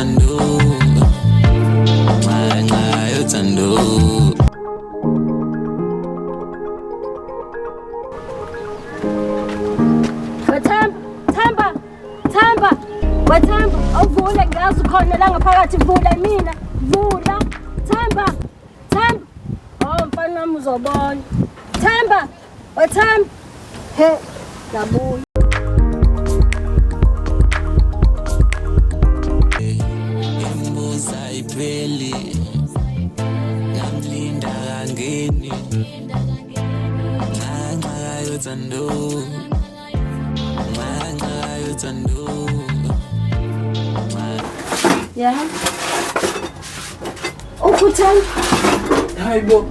yothando, nxa yothando. Wethemba, Themba, Themba, Wethemba, awuvule ngiyazi ukhona la ngaphakathi, vula mina, vula. Themba, Themba. Oh mfana wami uzobona. Themba, Wethemba. He, ngabuya. Imbuza ipheli, ngamlinda kangeni. Nxa yothando, nxa yothando. Yeah. Ukuthemba. Hayibo.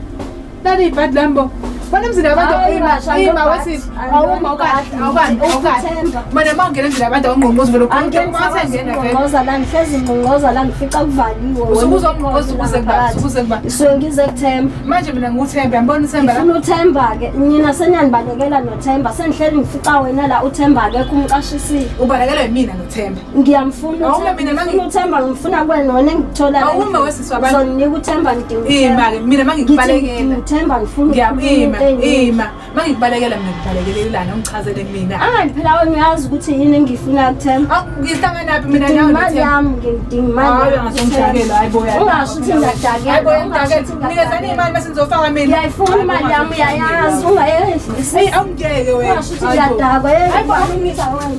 Lali ibhadi lami bo. Bona emzini abantu Hayi, ima Basha, ima angibhadi. wesisi. Awuma awukahle awukahle awukahle. Ukuthemba. Mina uma ungena endlini abantu awungqongqozi vele ukhuluma uma usengena vele. Angqongqoza la, ngihlezi ngqongqoza la, ngifica kuvaliwe. Usuke uzongqongqoza ukuze kuba ukuze kuba. Ngisuke ngize kuThemba. Manje mina nguThemba yambona uThemba la. Ngifuna uThemba-ke. Nina seniyanibalekela noThemba. Sengihleli ngifica wena la uThemba akekho umqashisile. Ubalekelwa yimina noThemba. Ngiyamfuna Awume uThemba. mina Ngifuna uThemba ngifuna kuwena wena engikuthola la. Awume wesisi wabantu. Uzonginika uThemba ngidinga uThemba. Ima ke mina Ngithi mangikubalekela. ngidinga uThemba ngifuna Ngiyama ukukhuluma ima into eningi. ima. Mangikubalekela mina ngibalekelelana ungichazele mina. Angathi phela wena uyazi ukuthi yini engiyifuna kuThemba. Awu ngihlanganaphi mina Ngidinga nawe imali noThemba. yami, ngidinga imali Hayi yami. ngasongidakela hayi bo ya. Ungasho ukuthi ngiyakudakela. Hayi bo ungasho ngidakela. ukuthi Nikezani ngiyakudakela. imali bese nizofaka mina. Ngiyayifuna imali yami uyayazi ungayenzi. Hey awungeke wena. Ungasho ukuthi ngiyadakwa. Hayi bo. Balumbiza wena.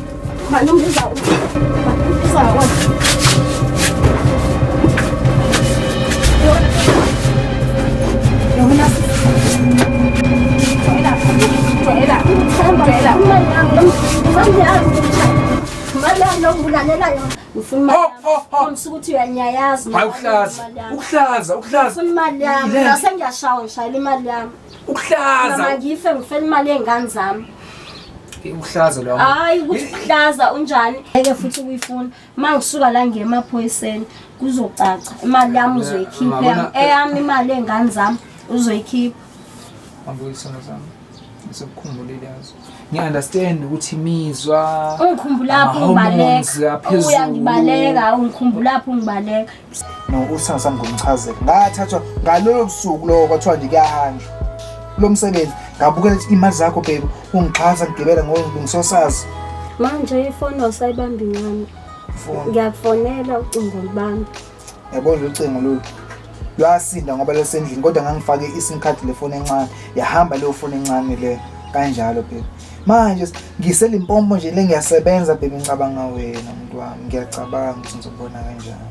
Balumbiza balumbiza wena. Ngithemba imali yami. Imali yami. Imali yami lokubulalela yona. Ngifuna imali Ho, yami. ho, ho. Khombisa ukuthi uyanyayazi. Hayi ukuhlaza, ukuhlaza, ukuhlaza. Ngifuna imali yami. Ile. Ngase ngiyashawa ngishayela imali yami. Ukuhlaza. Mama ngife ngifela imali yey'ngane zami. Ukuhlaza lo. Hayi ukuthi kuhlaza unjani. Ngeke futhi ukuyifuna. Uma ngisuka la ngiye emaphoyiseni kuzocaca. Imali yami uzoyikhipha Ngabona- eyami imali yey'ngane zami uzoyikhipha. Ngabuyisana zami. Ngisakukhumbulile yazo. Ngi-understand ukuthi imizwa Ungikhumbulaphi ama-hormones ungibaleka. aphezulu. Uyangibaleka ungikhumbulaphi ungibaleka. No usithando sami ngomchazela. Ngathathwa ngalolo busuku lokho kwathiwa nje kuyahanjwa. Lo msebenzi ngabukela ukuthi imali zakho baby ungixhasa ngigibela ngokungisosazi. Manje ifoni awusayibambi ngami. Ifoni. Ngiyakufonela ucingo lubambe. Yabona ucingo lolu. Lwasinda ngoba lwasendlini kodwa ngangifake i-SIM card le phone encane. Yahamba leyo phone encane le kanjalo baby. Manje ngiseLimpopo nje le ngiyasebenza baby ngicabanga wena muntu wami. Ngiyacabanga ukuthi ngizobona kanjani.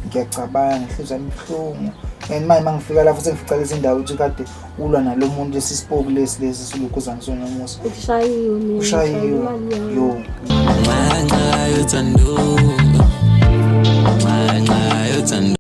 Ngiyacabanga inhliziyo yami ibuhlungu. And manje mangifika lapho sengifica lezi ndawo ukuthi kade ulwa nalo muntu lesi sipoki lesi lesi silokhuzana sonomusa. Ushayiwe mina. Ushayiwe. Imali yami. Yo. Nxa yothando, nxa yothando.